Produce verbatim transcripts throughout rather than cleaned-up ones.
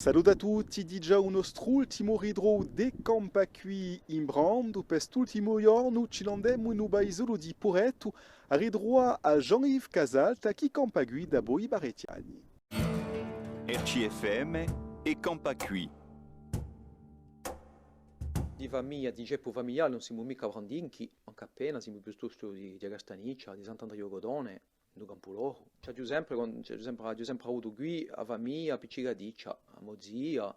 Salute à tutti, digià u nostru ultimu ritrovu di Campà quì in Brandu. Per st'ultimu ghjornu ci n'andemu in u paisolu di Purettu à ritruvà à Jean-Yves Casalta chì campa quì dapoi parechji anni. R C F M è Campà quì. Di famiglia, di ceppu famigliale, ùn simu micca brandinchi, ancu appena, simu piuttostu di, di a Castagniccia, di Sant'Andria u Cotone, di u Campu Loru. Ci aghju sempre, con-, ci aghju sempre, aghju sempre avutu quì a famiglia appiccicaticcia, a mo zia,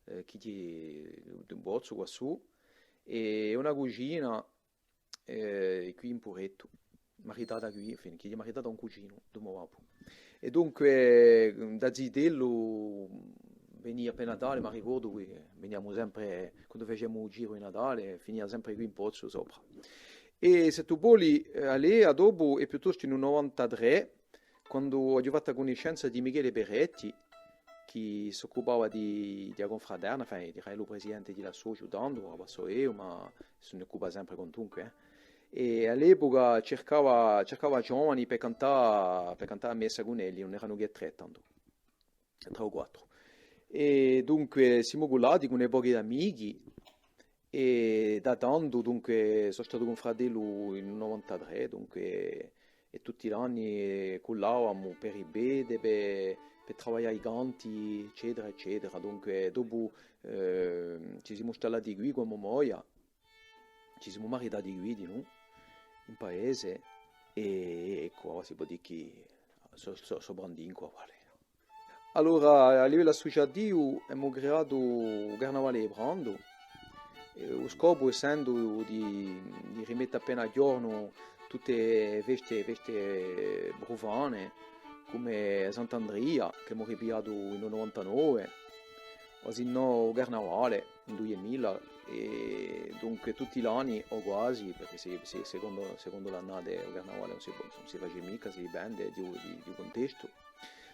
eh, chì hè d'un pozzu quassù, è una cugina, eh, quì in Purettu, maritata quì, infine, chì hè maritata à un cuginu di u mo babbu. È dunque, da zitellu, venia per Natale, m'arricordu, quì, veniamu sempre, quandu faciamu u giru di Natale, finia sempre quì in pozzu sopra. È s'è tù voli, eh, allora, dopu, è piuttostu in u novantatrè, quandu aghju fattu a cunniscenza di Michele Peretti, chì s'occupava di, di a cunfraterna, enfin, era u presidente di l'associu tandu, avà sò eiu, ma si ne occupa sempre quantunque, eh. È à l'epuca circava, circava ghjovani per cantà, per cantà a messa cun elli, ùn eranu chè trè tandu, trè o quattru. È dunque simu cullati cù un pocu d'amichi, è da tandu, dunque, sò statu cunfratellu in u novantatrè, dunque, è tutti l'anni cullavamu per ripete, per, per travaglià i canti, eccetera, eccetera. Dunque, dopu, eh, ci simu stallati quì cù a mo moglia, ci simu maritati quì dinù, in paese, è eccu, avà si pò dì chì sò, sò, sò brandincu, avà. Allora, à livellu assuciativu, emu creatu u Carnavale di Brandu, è u scopu essendu di, di rimette appena à ghjornu tutte e feste, feste prufane, cum'è Sant'Andria, ch'emu ripigliatu in u novantanove, o sinnò u Carnavale, in duiemila, è dunque tutti l'anni, o quasi, perchè se, se, secondu, secondu l'annate u Carnavale ùn si pò, ùn si face micca, si dipende di u, di, di u cuntestu.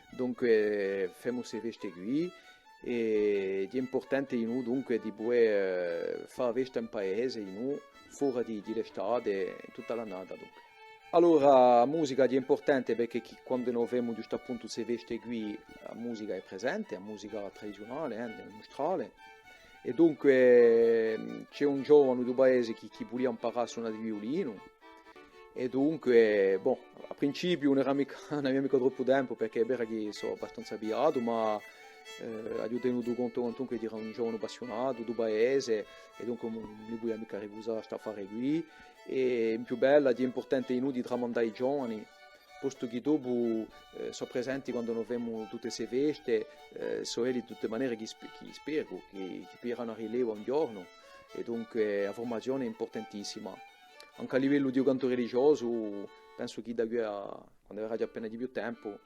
Dunque, femu ste feste quì, è hè impurtante dinù, dunque, di pudè, eh, fà a festa in paese, dinù, fora di, di l'estate, in tutta l'annata, dunque. Allora, a musica hè impurtante perchè chì, quandu no femu ghjustappuntu ste feste quì, a musica hè presente, a musica tradiziunale, eh, nustrale. È dunque, ehm, ci hè un ghjovanu di u paese chì, chì vulia amparà à sunà u viulinu. È dunque, bon, à principiu ùn era micca, ùn avia micca troppu tempu, perchè hè vera chì sò abbastanza pigliatu, ma, eh, aghju tenutu contu quantunque ch'era un ghjovanu appassiunatu di u paese, è dunque ùn, ùn mi vulia micca rifusà st'affare quì. È in più bella, hè impurtante dinù di tramandà à i ghjovani, postu chì dopu, eh, sò presenti quandu no femu tutte ste feste, eh, sò elli di tutte manere chì sp-, chì speru, chì, chì piglieranu rilevu un ghjornu, è dunque a furmazione hè impurtantissima. Ancu à livellu di u cantu religiosu, pensu chì da quì à, quandu averaghju appena di più tempu,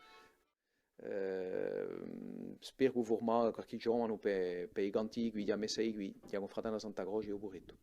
eh, speru furmà qualchì ghjovanu per, per i canti quì, di a messa quì, di a cunfraterna Santa Croce di u Purettu.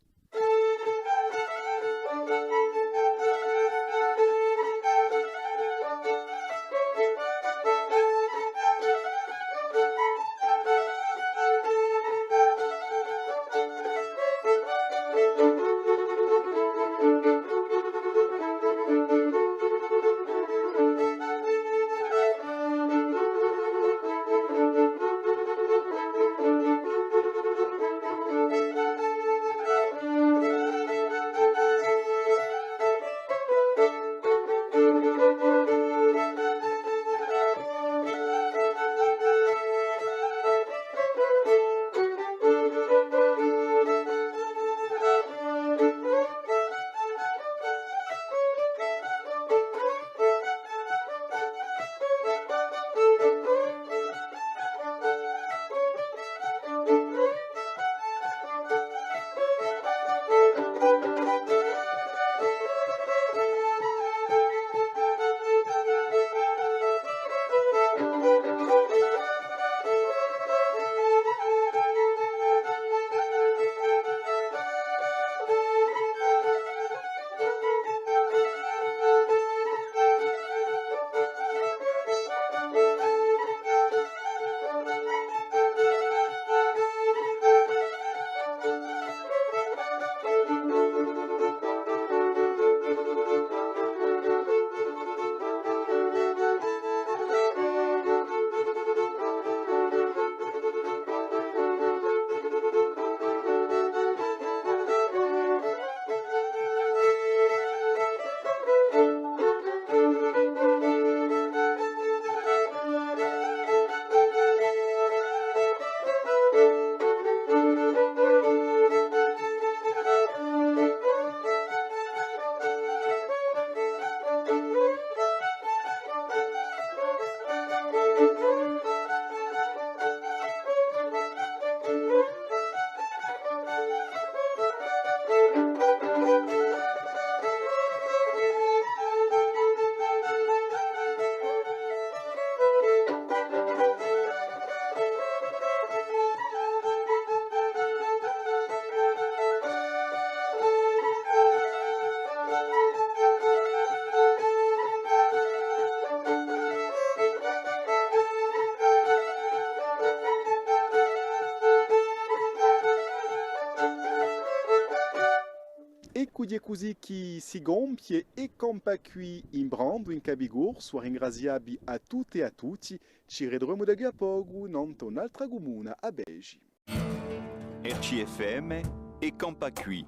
Eccu, hè cusì chì si compie È campà quì in Brandu, in Capicorsu. À ringrazià vi à tutte è à tutti. Ci ritruvemu da quì à pocu, nant'à un'altra cumuna. À vede ci. R C F M, È campà quì.